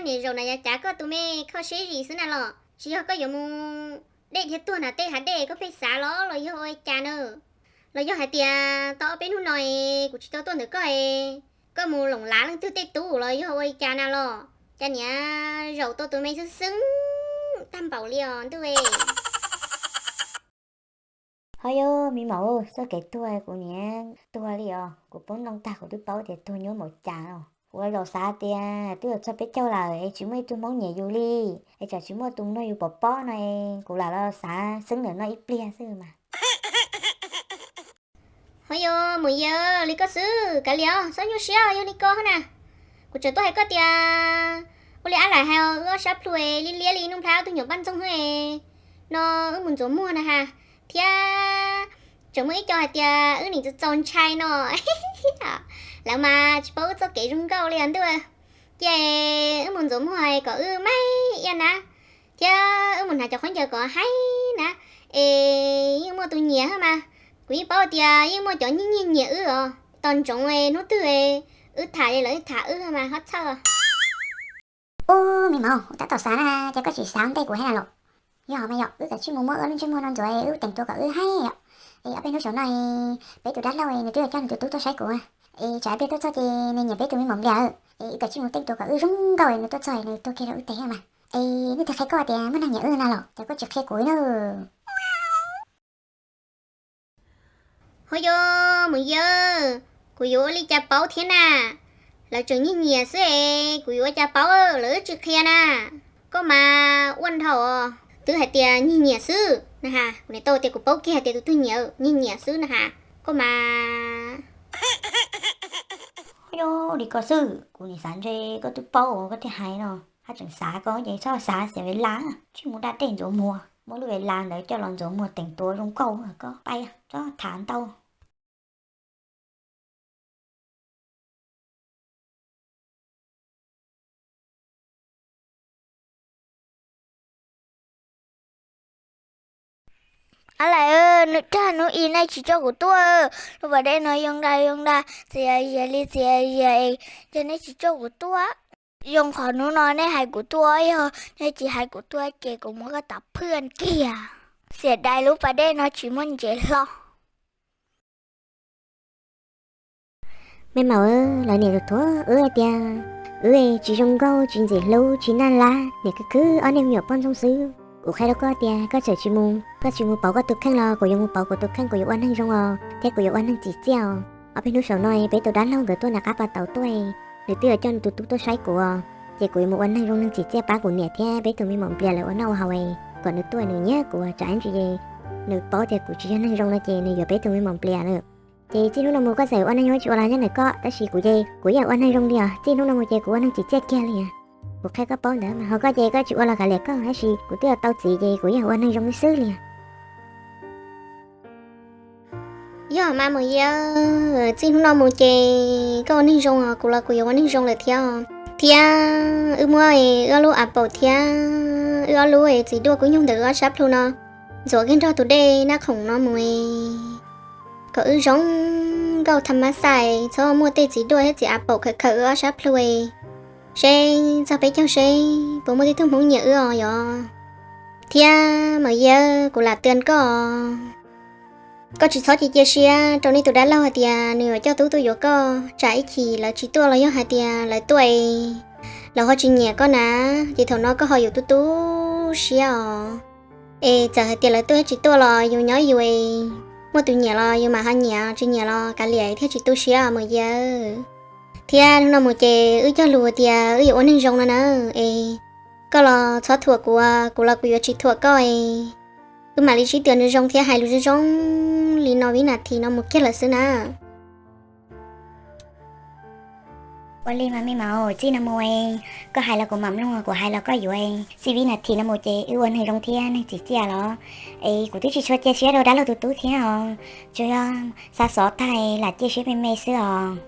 Niam zaum na yav cav koj tus me khoj siab zim xwb na los tsis yog koj yuav mus dej dhia tuag na tej hav dej koj pheej xav los los yog ua li cas na? Los yog hais tias tau ob peb hnub no es kuv tsis tau tuaj ntawm koj es koj mus loom lav leej twg tej tub los yog ua li cas na los? Cas niam zaum tau tus me xwb xwb tag npaum li os ntuj e. Ho yog me maum, txoj kev tuag kuv niam tuag li os, kuv poob nplooj tag kuv twb paub tias tuag nyuab npaum cas os. Kuv los zaum xav tias twb yuav txog peb caug lawm es tsis muaj ib tug hmoob nyiam yus li, es tsam tsis muaj tus nrog yus pov pob no es kuv lam los xav xeeb ntawm no ib pliag xwb mas. Ho yog mus yawg li koj xwb kav liam os, txhob nyuaj siab yog li koj na. Kuv tseem tuaj hais koj tias ua li ab laim hais wb ob sab plhu liab liab li Nuj Nplhaib ob tug nyuam paj ntxoog no, wb mus ntxuav muag na has, thiab tseem muaj ib co hais tias wb nim txaus ntshai no. Lawv mas tsis paub wb txoj kev zoo nkauj li os ntuj. Cia wb mus ntxuav muag kom wb maib iab na, thiab wb mus hnav cov khaub ncaws kom haib na, es yeej muaj tus nyiam thiab mas. Kuv yeej paub tias yeej muaj cov nyiag nyiag nyiam wb os, tos ntsoov hnub twg wb tham li lawv tham wb mas ho txhawj. Ub, me maum, tab tom xav na, ces koj tsis xav ntej kuv hais na los? Yog mas yog wb kav tsij mus muab wb lub ntsej muag no ntxuav wb teem tua kom wb haib yom. Es ob peb hnub saum no peb tus dab laug nws twb coj nws tus tub tuaj saib kuv, es tsam pliag tuaj txog ces nws nyiam peb tus me maum Nplias, es wb kav tsij mus teem tua kom wb zoo nkauj nws tuaj txog nws tuag kiag rau wb tes mas. Es nej twb qhia koj tias muaj neeg nyiam wb na los ces koj tsis qhia kuv na. Ho yog mus yawg, kuv yuav ua li cas paub thiab na? Lawv tseem nyiag nyiam xwb es kuv yuav ua cas paub, lawv wb tsis qhia na. Koj mas ua dhau os, twb hais tias nyiag nyiam xwb na has, kuv niam tau tias kuv paub kiag tias tus twg nyiam, nyiag nyiam xwb na has, koj mas. Ho yog li koj xwb, kuv nim xav ntshe koj twb paub koj thiaj hais no, haj tseem xav koj ces txhob xav xiam ve las, tsis mus da dej ntxuav muag, muab lub ve las ntawd coj los ntxuav muag teem tua zoo nkauj koj pais txhob tham ntau. Ab laim, nws rag hnub i nej tsis coj kuv tuaj, lub pas dej no yoo da yoo da, txias zias li txias zias es, ces nej tsis coj kuv tuaj. Zoo qhov hnub no nej hais kuv tuaj, yog nej tsis hais kuv tuaj ces kuv muab koj tom phwj kiag. Xiam dais lub pas dej no tsis muaj ntsev hlo. Me maum, lawv niam tus thuav wb hais tias wb tsis zoo nkauj, tsis ntxim hlub, tsis naj lab, niam khwv khwv ob niag me nyuam poj ntxoog xwb. Kuv qhia rau koj tias koj txawm tsis mus, koj tsis mus pauv koj tus kheej los kuv yuav mus pauv kuv tus kheej, kuv yuav ua neeg zoo os, thiab kuv yuav ua neeg tsim txiaj os. Ob peb hnub saum no peb tus dab laug nkawd tuaj nram qab pas tauv tuaj, nws twb yuav coj nws tus tub tuaj saib kuv os, ces kuv yuav mus ua neeg zoo neeg tsim txiaj pab kuv niam thiab peb tus me maum Nplias lawv ua noj ua haus, kom nws tuaj nws nyiam kuv, tsam ib ntsis nws paub tias kuv tsis yog neeg zoo no ces nws yuav peb tus me maum Nplias lawm. Ces txij hnub no mus koj txawm ua neeg zoo tsis ua los nyob ntawm koj, tab sis kuv ces kuv yeej ua neeg zoo li os, txij hnub no mus ces kuv ua neeg tsim txiaj kiag li. Kuv qhia koj paub ntawd mas ho koj ces koj tsis ua los kav liam koj, tab sis kuv twb tau txiv ces kuv yeej ua neeg zoo xwb li. Yog mas maum yawg, txij hnub no mus ces koj ua neeg zoo os, kuv los kuv yuav ua neeg zoo lawm thiab. Thiab wb muab wb ob lub av paum thiab wb ob lub txiv duaj kub nyuj ntawm wb ob sab plhu no ntxuav kiag nrog tus dej Naj Khoom no mus, kom wb zoo nkauj tham mas xais, txhob muaj tej txiv duaj thiab txiv av paum khawm khawm wb ob sab plhu, seb txog peb caug seb puas muaj tej tug hmoob nyiam wb os yog. Thiab maum yawg, kuv lam tias koj, koj tsis txhob cia cia siab rau nej tus dab laug hais tias nws yuav coj tub tuaj yuav koj, tsam ib chim lawv tsis tuaj los yog hais tias lawv tuaj es lawv ho tsis nyiam koj na, ces thaum no koj ho yuav tu tu siab os. Es txawm hais tias lawv tuaj tsis tuaj los yus nyob yus es, muaj tus nyiam los yus mam ho nyiam, tsis nyiam los kav liam thiaj tsis tu siab maum yawg. Thiab hnub no mus ces wb cog lus tias wb yuav ua neeg zoo no na, es koj los txhob thuam kuv, kuv los kuv yuav tsis thuam koj es, wb mam li sib tw zoo thiab hais lus zoo zoo li no vib nas this no mus kiag lawm xwb na. Ua li mas me maum, txij no mus koj hais los kuv mam mloog, kuv hais los koj yuav. Txij vib nas this no mus ces wb ua neeg zoo thiab neeg tsim txiaj los, es kuv twb tsis tshua cia siab rau dab laug tus tub thiab os, tsuas yog xa xov tag lam cia siab me me xwb os.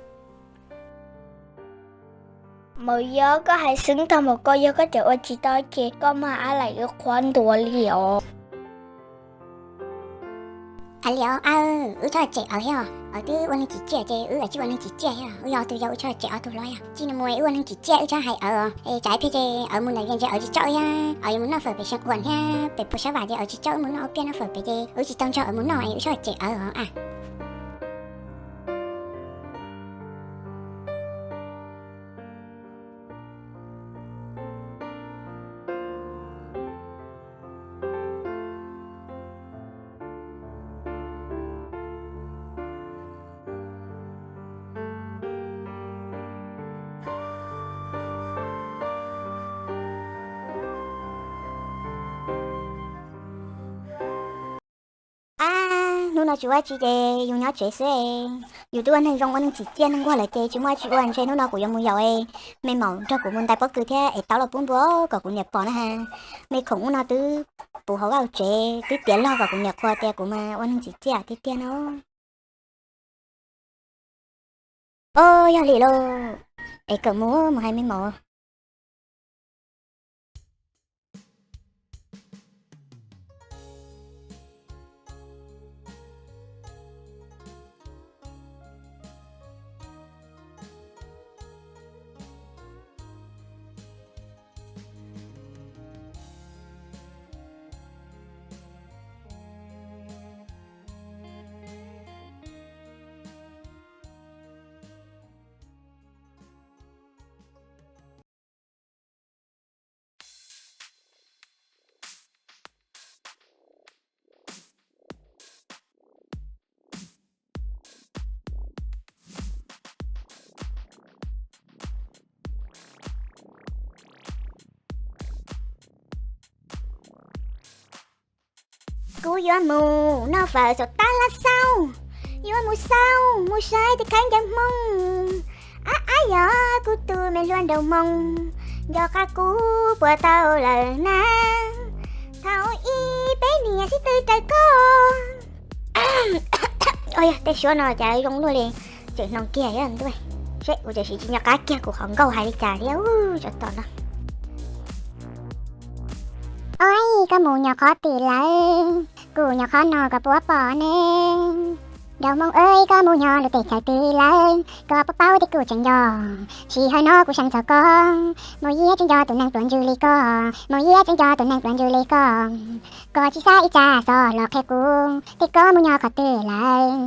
Maum yawg, koj hais xwb tag mas koj, yog koj tseem ua tsis tau ces koj mag ab laim wb qhuab ntuas li os. Aw li os, aw, wb txhob cem awv thiab os. Awv twb ua neeg tsim txiaj ces wb tsis ua neeg tsim txiaj thiab. Wb yog ob tug yau, wb txhob cem ob tug hlob thiab. Tsis no mus wb ua neeg tsim txiaj, wb txhob hais awv os. Es tsam ib pliag ces awv mus ntawm vias ntses awv tsis txawj thiab, awv yuav mus noj fawm pem xeev uas thiab pem puas sab vam ces awv tsis txawj, wb mus noj ua piaj noj fawm pem ces wb tsis tau nrog awv mus noj es wb txhob cem awv os a. Ab, hnub no tsis ua tsi ces yus nyob tsev xwb. Yus twb ua neeg zoo ua neeg tsim txiaj neeg nquag lawm ces tsis muaj tsi ua, ntshe hnub no kuv yuav mus yaum me maum nrog kuv mus ntais pob kws thiab es taub los pub npua kom kuv niam pom na ha. Me khoom ub no twb puv hauv vaj hauv tsev twb tiav log kom kuv niam qhuas tias kuv mas ua neeg tsim txiaj tiag tiag no. Os, yog li lauj, es kawm mus mus hais me maum. Kuv yuav mus noj fawm saum tab laj xauj, yuav mus xauj mus saib tej khaib ncaws hmoob. Ab ab, yog kuv tus me hluas nraug hmoob nco qab kuv puas tau lawm na. Thaum ub peb niam sib tw raws koj. Yog tej suab no cas zoo luaj li, tseem hnoos kiag thiab ntuj. Seb kuv tam sim tsis nco qab kiag kuv qhov nkauj hais li cas thiab, tsov tom no. Oj, koj mus nyob qhov twg lawm? Kuv nyob qhov no koj puas pom ne? Nraug hmoob aw, koj mus nyob lub teb chaws twg lawm? Koj puas paub tias kuv tseem nco, sij hawm no kuv seev txog koj. Mus yias tseem nco tus neeg pluas ntsws li koj, mus yias tseem nco tus neeg pluas ntsws li koj. Koj tsis xav ib tsam xov los qhia kuv tias koj mus nyob qhov twg lawm?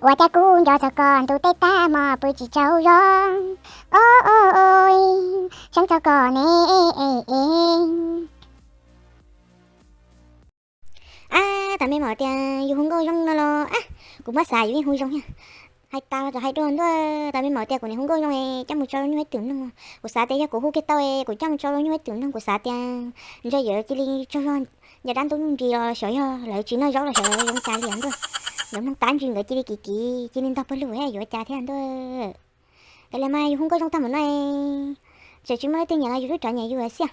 Ua cas kuv nco txog koj ntuj teb tag hmo pw tsis tsaug zog. Oj oj, seev txog koj ne. Ab, tas me maum tias yus hu nkauj zoo no los, ab, kuv muab xav yus yeej hu zoo thiab. Hais tas los txawm hais dua ntuj, tas me maum tias kuv niam hu nkauj zoo es coj mus tso lub nyuj ib tug mloog. Kuv xav tias yog kuv hu kiag tau es kuv coj mus tso lub nyuj ib tug mloog, kuv xav tias ntshe yuav cia li tsaug zog, nco dab ntub nris los xyov yog lawv tsis noj zaub los xyov zoo cas li ntuj. Nkawd mloog tab ntsis nkawd cia li kiv kiv cia li ntog pawg lug thiab yuav cas thiab ntuj. Kav liam mas yus hu nkauj zoo tag mus no, tseem tsis muaj leej twg nyiam los yus twb rov nyiam yus xiab.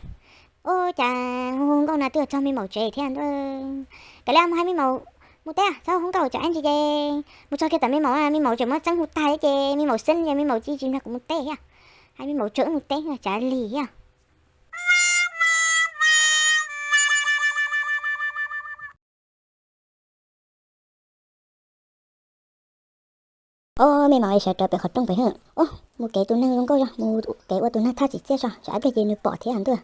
Ua cas hu hu nkauj no twb txog me maum tsev thiab ntuj. Kav liam mus hais me maum mus teb, txhob hu nkauj tsam ib ntsis ces mus txog kiag tom me maum, me maum tseem muab txeeb hu tag thiab ces me maum xeeb ces me maum cia li tsis nrog kuv mus teb thiab. Hais me maum tso wb mus teb tsam lig thiab. Oj, me maum sawv rov pem qhov rooj pem hwm. Oj, mus kev tus neeg zoo nkauj zog, mus kev ua tus neeg thaj tsim txiaj zog, tsam ib pliag ces nws pom thiab ntuj.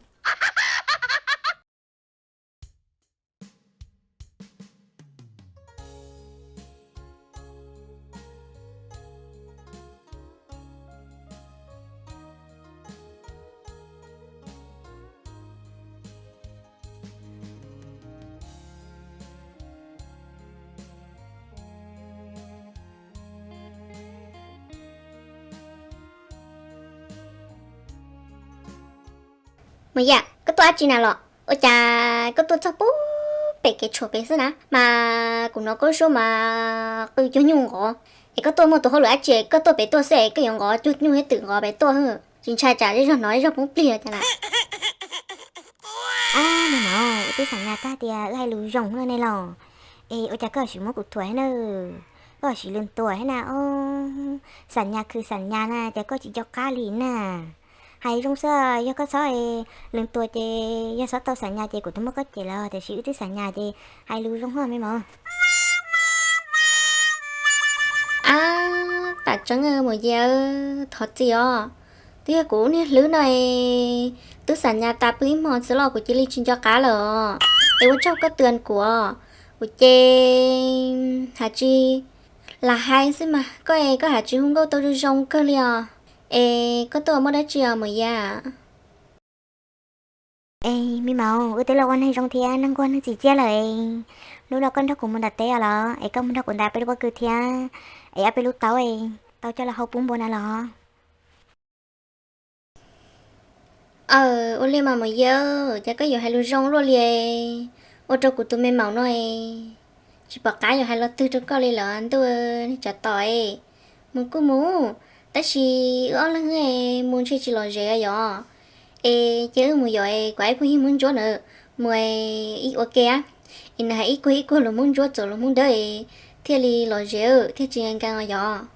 Maum yam, koj tuaj dab tsi na los? Ua cas koj tuaj txog pub pem kev tshuam pem xwb na? Mas kuv hnov koj suab mas qw cuag nyuj nqov. Es koj tuaj muaj tus hauj lwm dab tsi, koj tuaj pem tuaj xwb es koj yuav nqov cuag nyuj thiab twm nqov pem tuaj, tsis ntshai tsam zej zog hnov zej zog poob plig los cas na? Ab, me maum, wb twb xam nyas tag tias wb hais lus zoo luaj ne los. Es ua cas koj sim muab kuv thuam thiab na? Koj sim lwm tuam thiab na. Xam nyas khwv xam nyas na ces koj tsis nco qab li na. Hais zoo xwb, yog koj txhob lwm tuam ces yog txhob tau xam nyas ces kuv twb muab koj cem lawm, tiam sis wb twb xam nyas ces hais lus zoo hos me maum. Teeb, Maum Yia, thov txim os. Twb yog kuv niag hlwb no es, twb xam nyas tas pw ib hmos xwb los kuv cia li tsis nco qab lawm os. Es ua tsaug koj tuas kuv os. Kuv ces hais tsis lam hais xwb mas koj es koj hais tsis hu nkauj tau zoo zoo kawg li os. Es koj tuaj muaj dab tsi os Maum Yia? Es me maum, wb twb los ua neeg zoo thiab neeg nquag neeg txiv txiaj lawm. Hnub no koj nrog kuv mus nram teb os los es koj mus nrog kuv ntais ob peb lub pob kws thiab, es ob peb lub taub, tau coj los hau pub npua na los? Aw, ua li mas Maum Yia, cas koj yuav hais lus zoo luaj li, ua rau kuv tus me maum no tsis pom qab yuav hais lo twg rau koj li lawm ntuj. Tsov tom, mus kuj mus, tab sis wb ob leeg mus ntshe tsis lom zem yom. Es cia wb mus yom, es kuv ib phooj ywg Hmoob Ntsuab na, mus ib ua ke, es nws hais ib kuag ib kuag lus Hmoob Ntsuab txuas lus Hmoob Dawb, thiaj li lom zem thiaj tsis nkees os yom.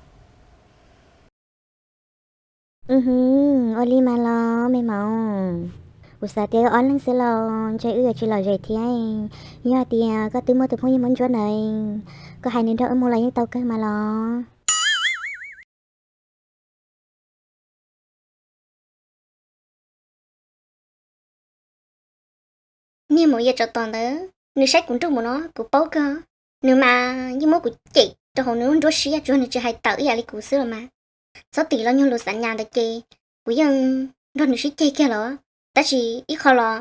Ua li mas los me maum, kuv xav tias wb ob leeg xwb los ntshe wb yuav tsis lom zem thiab. Yog hais tias koj twb muaj tus phooj ywg Hmoob Ntsuab ntawd, koj hais nws nrog wb mus los yeej tau kawg mas los. Niag Maum Yia tsov tom ntawd, nws saib kuv nruj mus no kuv paub kawg. Nws mas yeej muab kuv cem rau hauv nws lub nruab siab, tsuas nws tsis hais tawm ib yam li kuv xwb los mas. Txhob tim los nyuag lus xam nyas ntawd ces kuv yeej nrog nws sib ceg kiag los, tab sis ib qho los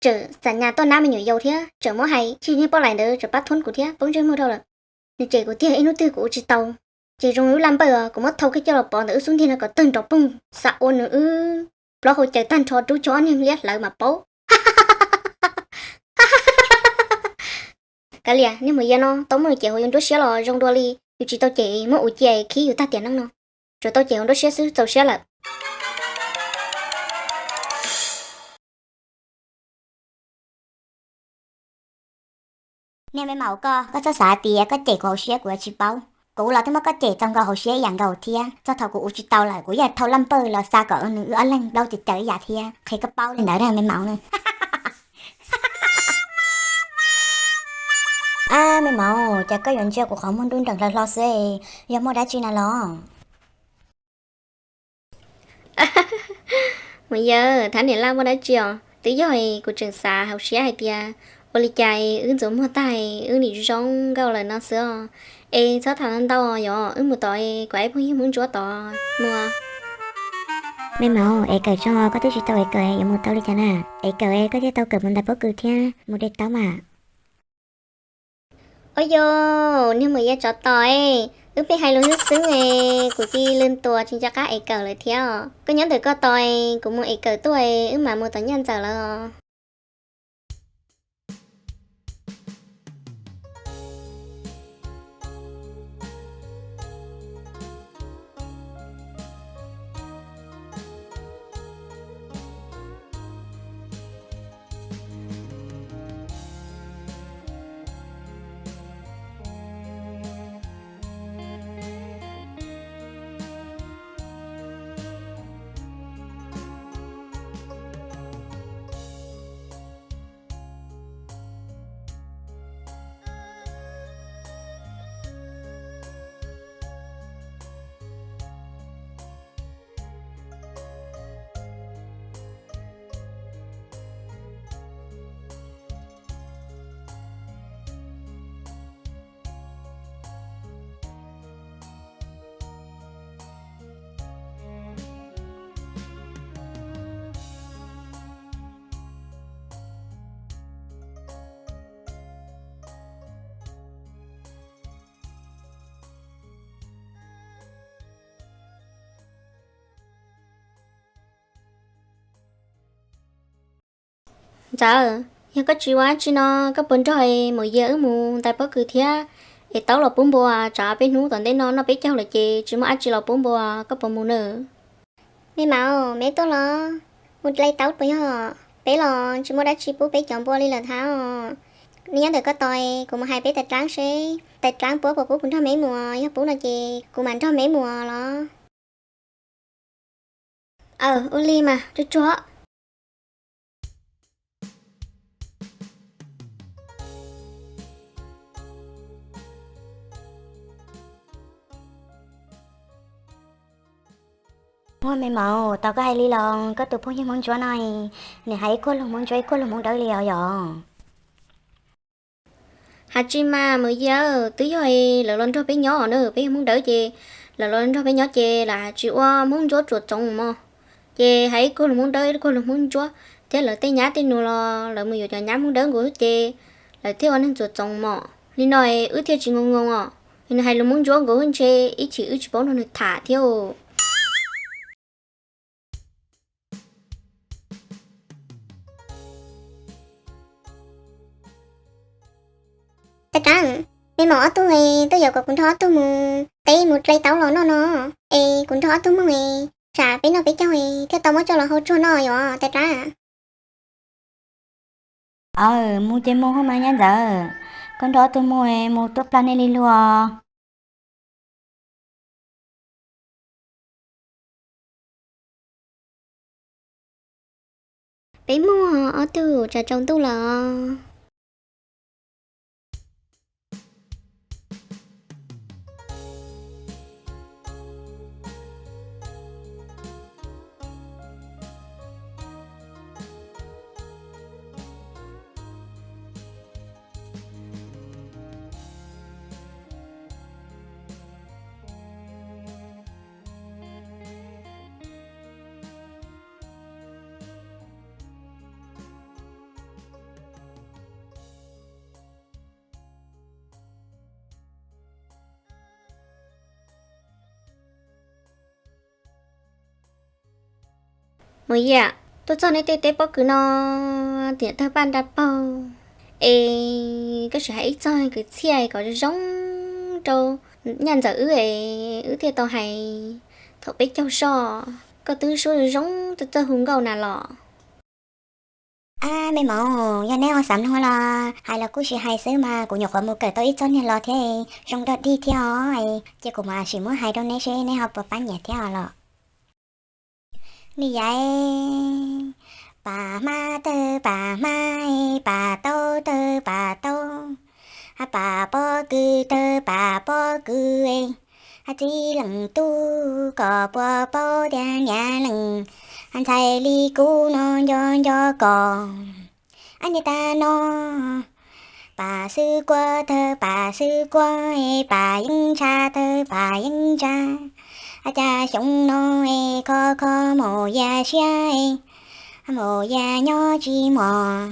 tseem xam nyas tuaj nab me nyuam yaus thiab tseem muab hais tsis niag poj laim ntawd tseem pab thuab kuv thiab paub ntsej muag rau lawm. Nws cem kuv tiag, ib hnub twg kuv ua tsis tau ces zoo li laj npawj os, kuv muab thau kiag coj los pov ntawm wb xub ntiag no kom tawg nrov poog, xav ua nws wb plaub hau caws tag nrho rub cov ob niag liab hlawv mas paub. Kav liam, niag Maum Yia no tau muab nws cem hauv yus nruab siab los zoo dua li yus tsis tau cem, muab ua cia khib yus tag tiam neej no. Tsuas tau cem hauv nruab siab xwb txaus siab lawm. Niag me maum koj, koj txhob xav tias koj cem kuv hauv siab kuv yuav tsis paub. Kuv los twb muab koj cem txaus nkaus hauv siab ib yam nkaus thiab. Txog thaum kuv ua tsis tau lawm kuv yeej thau laj npawj los xa kom nws wb ob leeg plaub caws caws ib yam thiab, qhia koj paub li ntawd me maum na. Ab me maum, cas koj yuav ntsia kuv qhov muag nruj nreem hlo hlo xwb, yog muaj dab tsi na los? Maum Yia, thab niam laj muaj dab tsi os? Twb yog kuv tseem xav hauv siab hais tias ua li cas wb ntxuav muag tag wb nim zoo nkauj lawm no xwb os. Es txhob tham ntau yom, wb mus tod, kuv ib phooj ywg Hmoob Ntsuab tod mus. Me maum, es kawm tso, koj twb tsis tau es kawm yuav mus tau li cas na? Es kawm koj thiaj tau kawm mus ntais pob kws thiab mus de taub mas. Ua yog, niag Maum Yia tsov tom, wb pheej hais lus xwb xwb, kuv cia li lwj tuas tsis nco qab es kawm lawm thiab. Koj nyob ntawm koj tos, kuv mus es kawm tuaj, wb mam mus tom Nyaj Ntxawm lawm. Ntxawm, yog koj tsis ua dab tsi no, koj puas nrog Maum Yia wb mus ntais pob kws thiab es taub los pub npua? Tsam peb hnub tom ntej no noj peb caug lawm ces tsis muaj dab tsi los pub npua, koj puas mus na? Me maum, me tuaj los mus dlai taub puas yog? Peb los tsis muaj dab tsi pub peb cov npua li lawm thiab os. Nej nyob ntawm koj tos, kuv mus hais peb tais dlaab seb tais dlaab puab puas pub kuv nrog meb mus, yog pub no ces kuv mam nrog meb mus los. Aw, ua li mas, tsuag tsuag. Muaj me maum, tau koj hais li los koj tus phooj ywg Hmoob Ntsuab no nws hais ib kuag lus Hmoob Ntsuab ib kuag lus Hmoob Dawb li os yom? Has tsis mas Mus Yia, twb yog lawv los nrog peb nyob na, peb yog Hmoob Dawb ces lawv los nrog peb nyob ces lawv has tsis ua Hmoob Ntsuab tsuam txoov mog. Ces hais ib kuag lus Hmoob Dawb ib kuag lus Hmoob Ntsuab thiab lawv tej nyab tej nus los lawv mus yuav cov nyab Hmoob Dawb nkaus ces lawv thiaj ua neeg tsuam txoov mog. Li no wb thiaj tsis ngoo ngoo os. Nws hais lus Hmoob Ntsuab nkaus ntshe ib chim wb tsis paub nrog nws tham thiab. Tab rab, me maum ob tug tuaj yuav kom kuv nrog ob tug mus teb mus dlai taub los noj no, es kuv nrog ob tug mus es tsam peb noj peb caug thiaj tau muab coj los hau tsuag noj yom tab rab. Aw, mus ces mus mas nyab ntxawm, koj nrog ob tug mus es mus tuaj plag nej li luag. Peb mus ob tug, tsam tsaus ntuj lawm. Mus Yia, tuaj txog nej tej teb pob kws no, tiam tawg paj nra paug, es koj sim hais ib txog kwv txhiaj kom zoo zoo rau nyab ntxawm wb es wb thiaj tau hais thaum peb caug soj, koj twb suab zoo zoo txawj txawj hu nkauj na los. Ab me maum, yog neb ho xav mloog los hais los kuj sim hais xwb mas kuv nyuam qhuav mus kawm tau ib txog niag los thiab, zoo dog dig thiab os, ces kuv mam sim muab hais rau neb seb neb ho puas pab nyiam thiab os los. Ni yaiv, pam hmab tawg pam hmab, pam taub tawg pam taub, pam pob kws tawg pam pob kws, txiv leej tub koj puas paub tias niam leej ntxhais li kuv no nco nco koj. Ab niag tag no, pam xwb kuab tawg pam xwb kuab, pam yeeb ntsha tawg pam yeeb ntsha. Ab cas xyoo no es kho kho maum yas siab, maum yas nyob tsis mos,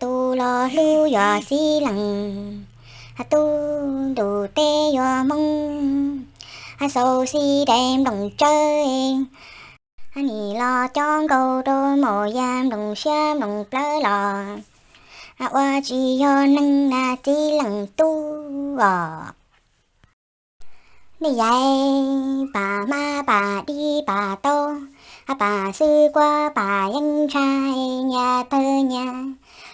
tus los hlub yuav txiv leej, tus ntuj teb yuav hmoob, xau xis dais nplooj tsawb, nim los cob nkaus rau maum yas nplooj siab nplooj plawv los, ua tsis yog neeg na txiv leej tub os. Ni yaiv, pam hmab pam dib pam taub, pam xwb kuab pam yeeb ntsha, nyas tawg nyas.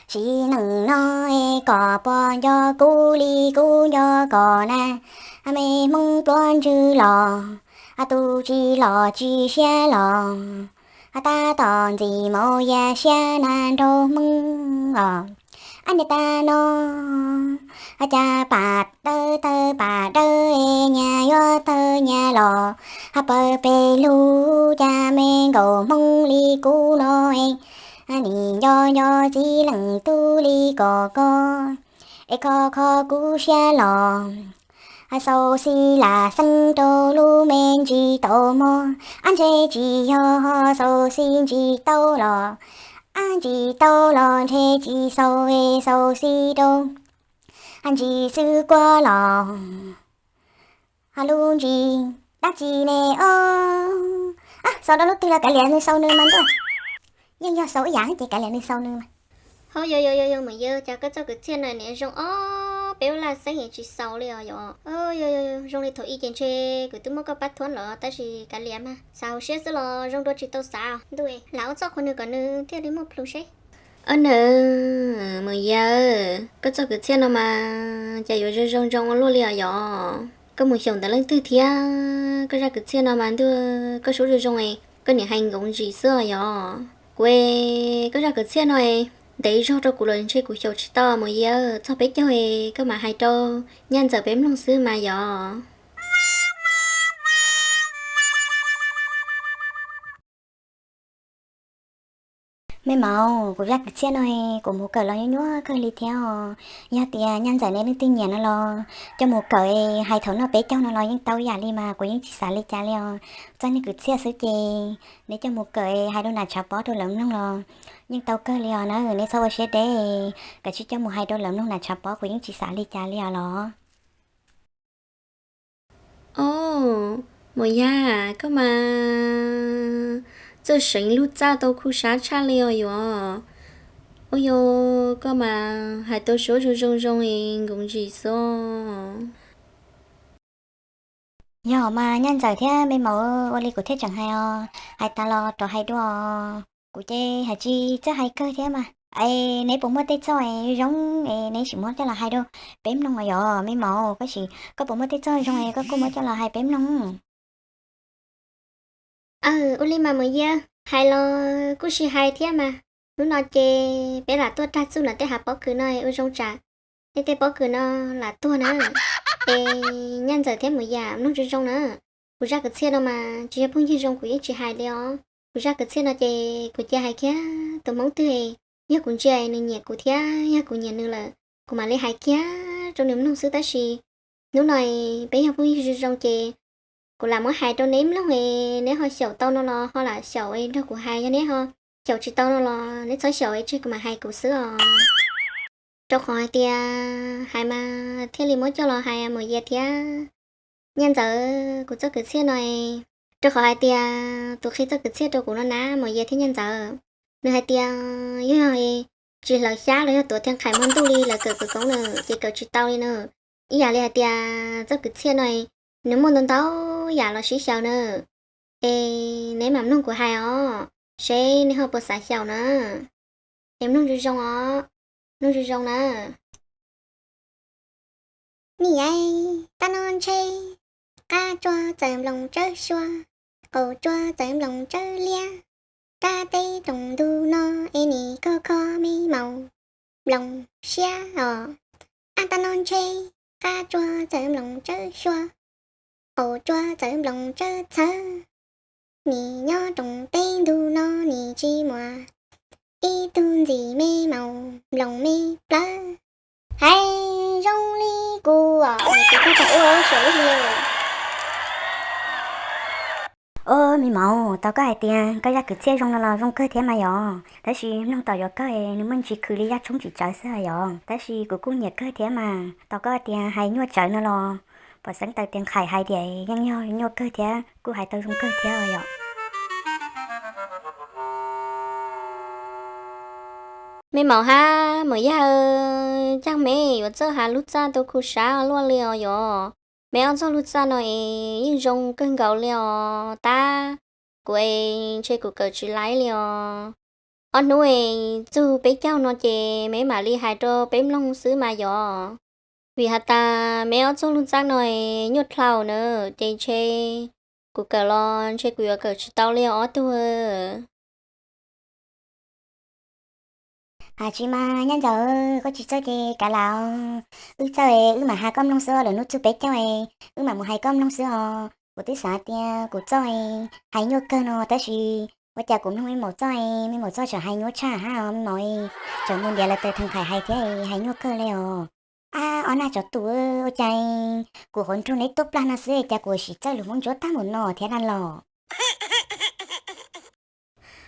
Sim neej no es koj puas nco kuv li kuv nco koj na, me hmoob pluav ntswg los, tus tsis los tsis siab los, tab tom ntxim maum yas siab na nraug hmoob os. Ab niag tag no, cas pam dawb tawg pam dawb, nyas yuav tawg nyas los, pawg pes lug cas me nkaus hmoob li kuv no, nim nco nco txiv leej tub li koj koj, es kho kho kuv siab los, xau xis lam xeeb rau lub me ntsis tau mog, ab ntshe tsis yog xau xis ntsis tau los, ab ntsis tau los ntshe tsis xau, xau xis rau ntsis xwb kuab los, lub ntsis dab tsi ne os. Xaus rau lub twg los kav liam nws xaus nws mas ntuj, yeej yog xaus ib yam ces kav liam nws xaus nws mas. Ho yog yog yog yog Mus Yia, cas koj txoj kwv txhiaj no niam zoo ob peb lub laj xeeb es tsis xaus li os yom. Yog yog zoo li thaum ub ces ntshe kuv twb muab koj pab thuam lawm tab sis kav liam mas xav hauv siab xwb los zoo dua tsis tau xav os ntuj. Lam ua txoj qhua nws kom nws thiaj li muaj plhus seb. Ob nawb, Mus Yia, koj txoj kwv txhiaj no mas cas yuav zoo zoo zoo ua luaj li os yom. Koj mus xyaum ntawm leej twg thiab koj zaj kwv txhiaj no mas ntuj, koj suab zoo zoo es koj niam hais nkoos ntsis xwb os yom. Kuv, koj zaj kwv txhiaj no es ntev zog rau kuv los ntshe kuv xyaum tsis tau Mus Yia, txog peb caug es koj mam hais rau nyab ntxawm peb mloog xwb mas yom. Me maum, kuv zaj kwv txhiaj no kuv mus kawm los nyuaj nyuaj kawg li thiab os. Yog tias nyaj ntxawm neb leej twg nyiam no los coj mus kawm, hais thaum noj peb caug no los yeej tau ib yam li mas kuv yeej tsis xav li cas li os. Txoj neeg kwv txhiaj xwb ces neb coj mus kawm hais rau nam tshav pob rau lawv mloog los yeej tau kawg li os na. Neb txhob ua siab deb, kav tsij coj mus hais rau lawv mloog nam tshav pob, kuv yeej tsis xav li cas li os los. Os, Maum Yaj, koj mas txawj seev lub txaj tau khu sab tshaj li os yuav. Ua yog koj mas hais tau suab zoo zoo zoo es nkoos ntsis xwb. Yog mas nyaj ntxawm thiab me maum, ua li kuv thiaj tseem hais os, hais tas los rov hais dua. Kuv ces hais tsis txawj hais kawg thiab mas. Es neb puas muaj tej txoj zoo es neb sim muab coj los hais rau peb mloog os yom me maum? Koj sim, koj puas muaj tej txoj zoo es koj kuj muab coj los hais peb mloog. Aw, ua li mas Maum Yaj, hais los kuj sib hais thiab mas. Hnub no ces peb lam tuaj rag txuj nram tej hav pob kws no ua zoo tsam nej tej pob kws no lam tuag na. Es nyaj ntxawm thiab Maum Yaj mloog zoo zoo na. Kuv zaj kwv txhiaj no mas tsis yog phooj ywg zoo kuv yeej tsis hais li os. Kuv zaj kwv txhiaj no ces kuv cia hais kiag tus Hmoob twg yog kuv ntsia nws nyiam kuv thiab yog kuv nyiam nws lawm, kuv mam li hais kiag rau nws mloog xwb. Tab sis hnub no peb yog phooj ywg zoo zoo ces kuv lam muab hais rau neb mloog es neb ho xyaum tau no los ho lam xyaum nrog kuv hais, yog neb ho xyaum tsis tau no los neb txhob xyaum es tseg kuv mam hais kuv xwb os. Rau qhov hais tias hais mas thiaj li muab coj los hais Maum Yaj thiab nyaj ntxawm kuv txoj kwv txhiaj no. Rau qhov hais tias tus qhia txoj kwv txhiaj rau kuv no na Maum Yaj thiab nyaj ntxawm, nws hais tias yog tsis hlawv xyab los yog tuav thiaj qhais muag ntuj li lawv kawm kwv koob na ces kawm tsis tau li na. Ib yam li hais tias txoj kwv txhiaj no nws muaj ntau ntau yam los sib xyaw na. Es neb mam mloog kuv hais os, seb neb ho puas xav xyaum na. Es mloog zoo zoo os, mloog zoo zoo na. Nim tab no ntshe qab tsua txawm nploos tsawb xyuas, qaum tsua txawm nploos tsawb liab, rab teb roos ntug no es nim kho kho me maum nploos siab os. Ab, tab no ntshe qab tsua txawm nploos tsawb xyuas, qaum tsua txawm nploos tsawb txhawv, nim nyob roos teb ntug no nim tsis muaj ib tug ntxim me maum nploos me plawv. Hais zoo li kuv os, nws kuv tag tag ua xyaum ib hlis. Os me maum, tau koj hais tias koj zaj kwv txhiaj zoo no los zoo kawg thiab mas yom, tab sis mloog tom yuav kawg nws muaj ntsis khwv li yaj tshoob tsis tsawv xwb yom, tab sis kuv kuj nyiam kawg thiab mas. Tau koj tias hais nyuaj tsawv no los pom xeeb taws tias nqhaim hais tias yeej yog nyuaj kawg thiab kuj hais tau zoo kawg thiab yom. Me maum hab maum yawg, caag me yuav txawj has lug txaj tau khu sab luaj li os yom. Me ob txoj lug txaj no es yeej zoo kawg nkaus li os tab. Kuv es ntshe kuv kawm tsis laib li os. Ob hnub es txug peb caug no ces me mam li hais rau peb mloog xwb mas yom. Vim has tas me ob txoj lug txaj no es nyuaj dlhau na, ces ntshe kuv kawm los ntshe kuv yuav kawm tsis tau li os ob tug. Has tsis mas nyab ntxawm, koj tsis txawj ces kav lam, wb txawj wb mam has koj mloog xwb, lwm hnub txug peb caug wb mam mus hais koj mloog xwb os. Kuv twb xav tias kuv txoj hais nyuaj kawg no tab sis ua cas kuv mloog me maum txoj, me maum txoj tseem hais nyuaj tshaj hab os me maum, tseem mus ntiav lawv taws theem qhais hais thiab hais nyuaj kawg li os. Ab, ob nag tsov tus, ua cas kuv qhuav nrug neb tuaj plag no xwb cas kuv sim txawj lus Hmoob Ntsuab tag mus no thiab na los.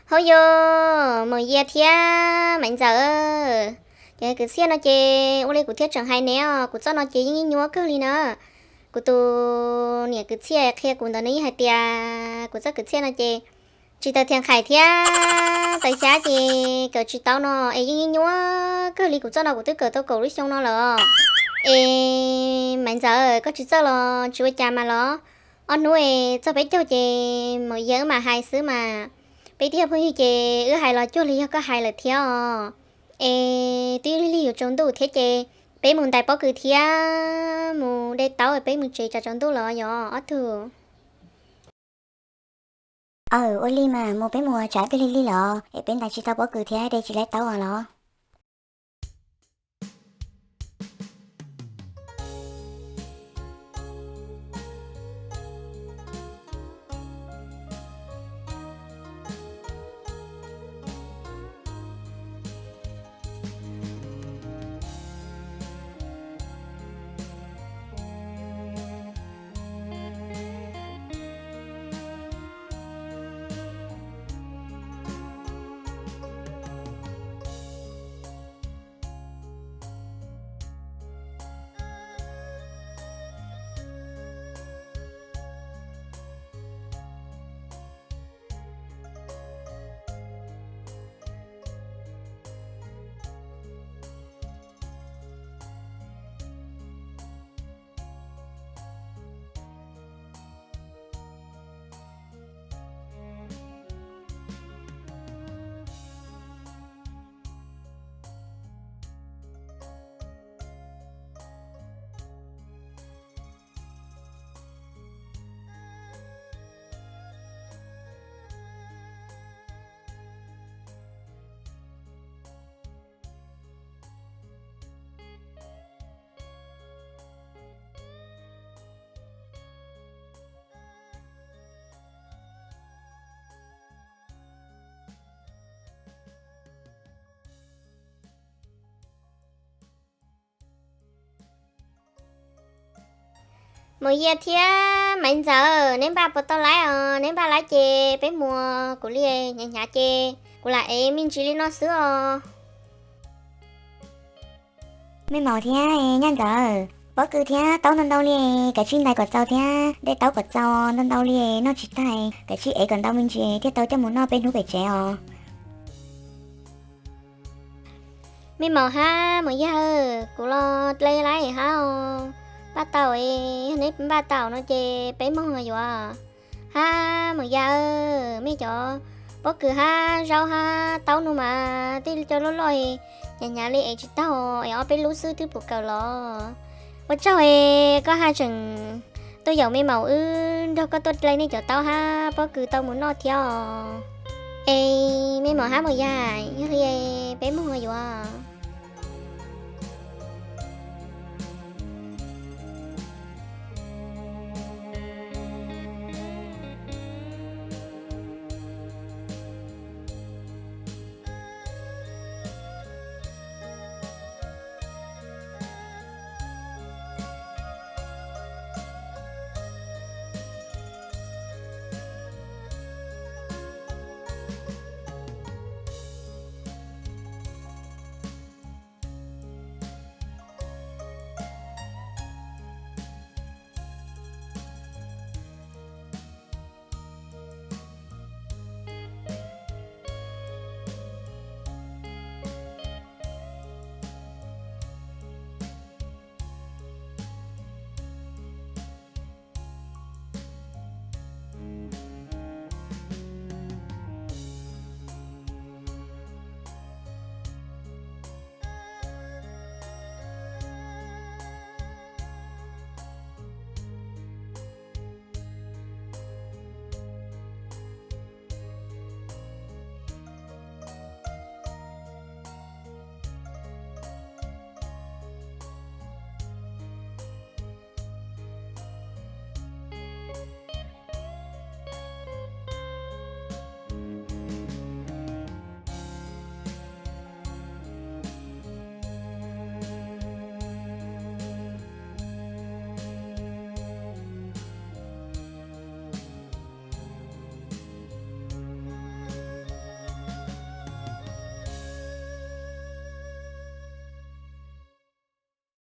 Hauv yog Maum Yia thiab Maiv Ntxawm, ces kwv txhiaj no ces ua li kuv thiaj tseem hais neb os, kuv txoj no ces yeej nyuaj kawg li na. Kuv tus niam kwv txhiaj qhia kuv ntawd nws yeej hais tias kuv txoj kwv txhiaj no ces tsis taws thiaj qhais thiab taws xyab ces kawm tsis tau no es yeej nyuaj kawg li. Kuv txoj no kuv twb kawm tau kaum lub xyoo no lawm. Es Maiv Ntxawm, koj tsis txawj los tsis ua cas mas los, ob hnub es txog peb caug ces Maum Yia wb mam hais xwb mas. Peb twb yog phooj ywg ces wb hais los cuag li yog koj hais lawm thiab os. Es twb lig lig yuav tsaus ntuj thiab ces peb mus ntais pob kws thiab mus de taub, peb mus tsev tsam tsaus ntuj los yog ob tug. Aw, ua li mas mus peb mus tsam twb lig lig lawm es peb ntais tsis tau pob kws thiab de tsis laib taub os los. Maum Yaj thiab Maiv Ntxawm, neb npaj puas tau laib os? Neb npaj laib ces peb mus, kuv li hnyav hnyav ces kuv lam ev me ntsis li no xwb os. Me maum thiab Yaj Ntxawm, pob kws thiab taub ntau ntau li, kav tsij ntais kom txaus thiab dej taub kom txaus ntau ntau li, noj tsis tag, kav tsij ev kom ntau me ntsis thiaj tau coj mus noj peb hnub pem tsev os. Me maum hab Maum Yaj, kuv los dle laib hab os, npaj tau, yog neb npaj tau no ces peb moog yuav. Hab Maum Yaj, mej cov pob kws hab zaub hab taub no mas tej cov loj loj, hnyav hnyav li ev tsis taug, ev ob peb lub xwb twb puv kawm los. Ua tsaug es koj haj tseem tuaj yaum me maum wb nrog koj tuaj dle nej cov taub hab pob kws tau mus noj thiab os. Es me maum hab Maum Yaj, yog li peb moog yuav.